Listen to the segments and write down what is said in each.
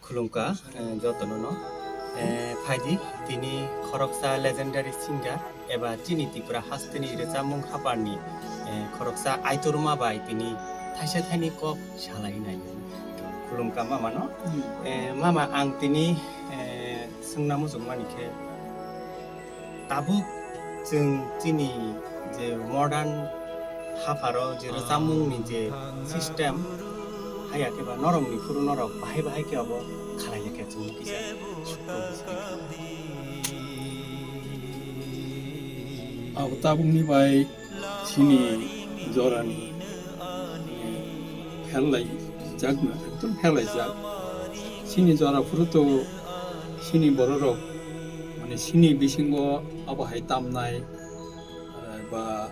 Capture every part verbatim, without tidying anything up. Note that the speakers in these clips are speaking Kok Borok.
Khulumkha, eh, jotono no. Eh, phaidi tini khoroksa legendary singer eba chini Tripura hasteni rwchapmung hapharni, eh, khoroksa aitorma bai tini thaisa thaini kok salai nai. Khulumkha mama no. Hmm. Eh, mama ang tini, eh, swngna muchungmani khe tabuk chwng chini je modern hapharo je rwchapmungni je system, haiya khe ba norokni phuru norok bahai bahai khe abo khalai ya khe chwng kisa sukro. Abo tabukni bai chini jorani, eh, pherlaijak no, ekdom pherlaijak. Chini jora phuru to chini bororok, mane, chini bisingo abo hai tamnai, eh, ba,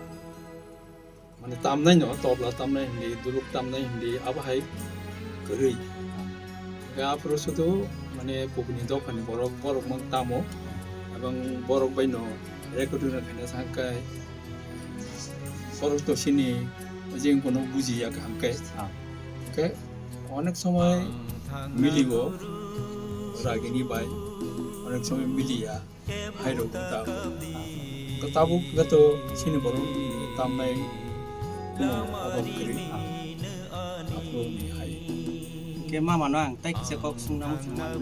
mane, tamnai no, tobla tamnai hindi, duluk tamnai hindi, abo hai kwrwi. Hwnkhe aphuru sudu, mane, kubuni dophani borok, borok mang tamo, ebong borok bai no recording rok khaina sakhe, borok to chini jeng kono bujiya kaham khe. Ah. Khe onek somoi miligo ragini bai, onek somoi miliya. Hai rok ta. Ko tabuk gato chini borok tamnai kuno obab kwrwi. Aphuru ni hai. Ke mama no ang tai kisa kok sungna muchung mano.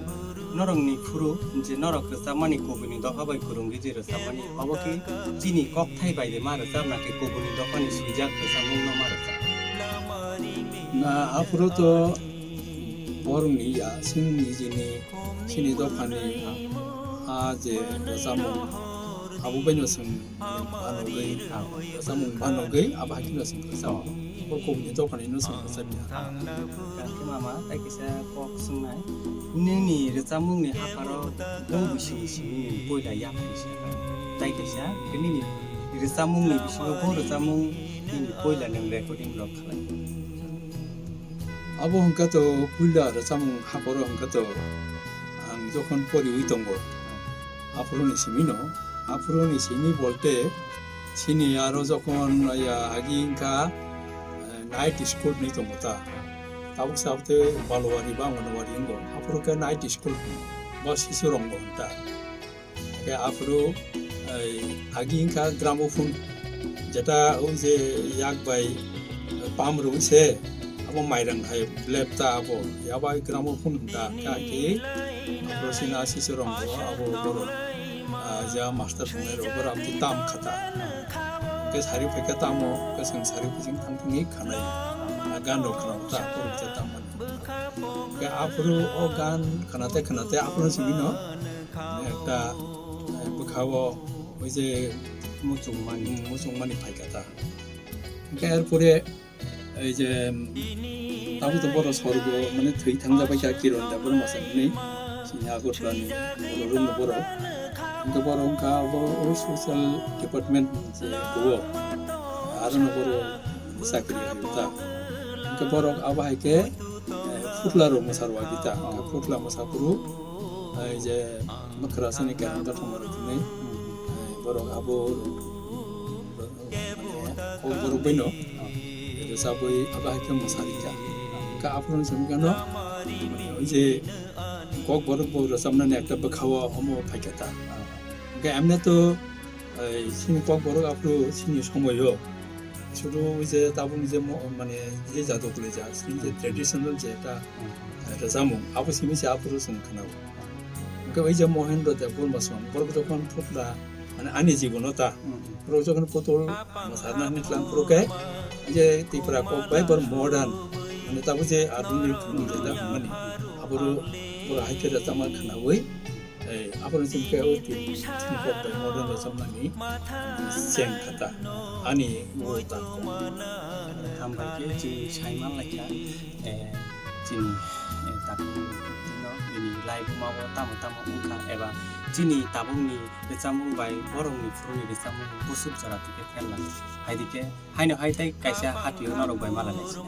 Norok ni phuru je norok rwchapmani kubuni dopha bai kwrwngwi je rwchapmani, obo ki chini kok thai bai de ma rwchap na khe kubuni dopha ni swijak rwchapmung no ma rwchap? Na aphuru to borok ni ya sing ni jini chini dopha ni a je rwchapmung abo bai no sung banogwi, ah, rwchapmung banogwi abo hai kheno chwng rwchapmung. Oh. Bo kubuni dophani no chwng rwchapya. Ah. Khe mama, tai kisa kok swngnai. Nini rwchapmungni hapharo bo bisingni simi nini poila yaphang se kha. Tai kisa, khe nini rwchapmungni bisingo bo rwchapmung nini poila nwng recording rok khalai. Abo hwnkhe to puila rwchapmung hapharo hwnkhe to ang jokhon poriwi tongo, aphuruni simi no, aphuruni simi bolte chini aro jokhon ya agi wngkha, eh, night school hinwi tongo ta. Tabuk sabte Balwari ba Anganwadi wngo. Aphuru khe night school ba sisu rong bo hwn ta. Khe aphuru, eh, agi wngkha gramophone, jeta o je yak bai pam rwi se, abo mairang hai blep ta abo, ya bai gramophone hwn ta, khe akhei aphuru sina sisu rong bo abo borok, ah, ja master tongnai rok borok amtwi tam kha ta. Khe sari phai khe tamo, khe chwng sari bising thang thangwi khanai, ah, gan rok khna ta, borok je tam mani. Khe aphuru o gan khna te khna te aphuru simi no, ekta, eh, bwkha o oi je muchungmani, muchungmani phai kha ta. Hwnkhe er pore ei je, mm, tabuk to borok sorgo, mane thwi thangja bai kha Kiron Debbarma sa hwnwi, chini Agartala ni borok rwngno borok. Hwnkhe borok wngkha abo o social department je kuo, aro no borok chakri hai ta. Hwnkhe borok abo hai khe, eh, phutla rok mwsa rwgwi ta. Hwnkhe phutla mwsa phuru, eh, je mwkhra sani kerang gathoma rok hwnwi, eh, borok abo, eh, o borok bai no, eh, rwchabwi abo hai khe mwsa rikha. Hwnkhe aphuru wngkha no, eh, je kok borok bo rwchabnani ekta bwkha o omo phaikha ta. Hwnkhe emne to, eh, chini kok borok aphuru chini somoi o. Sudu je tabuk je mo-, mane je jado kwlaijak, chini je traditional je ekta, eh, rwchapmung, abo simi se aphuru chwng khwnao. Hwnkhe oi je Mohendro Debbarma song, borok jokhon phutla, mane ani jibono ta, borok jokhon putol mwsarna hwnwi tlang phuru khe, je Tripura kok bai bor modern, mane tabuk je adhunik je ta hwnmani, aphuru borok hai khe rwchapma khwnaui, eh, aphuru chwng khe o tin, tin kok bai modern rwchapmani cheng kha ta, ani o ta. Hambai khe chini sai man lai kha, eh, chini, eh, takhukrok no bini laibuma o tamo tamo wngkha eba chini tabukni rwchapmung bai borokni phuruni rwchapmung bwswk jora twi khe pherla. Hai di khe, haino hai tei kaisa hatio norok bai malai lai si.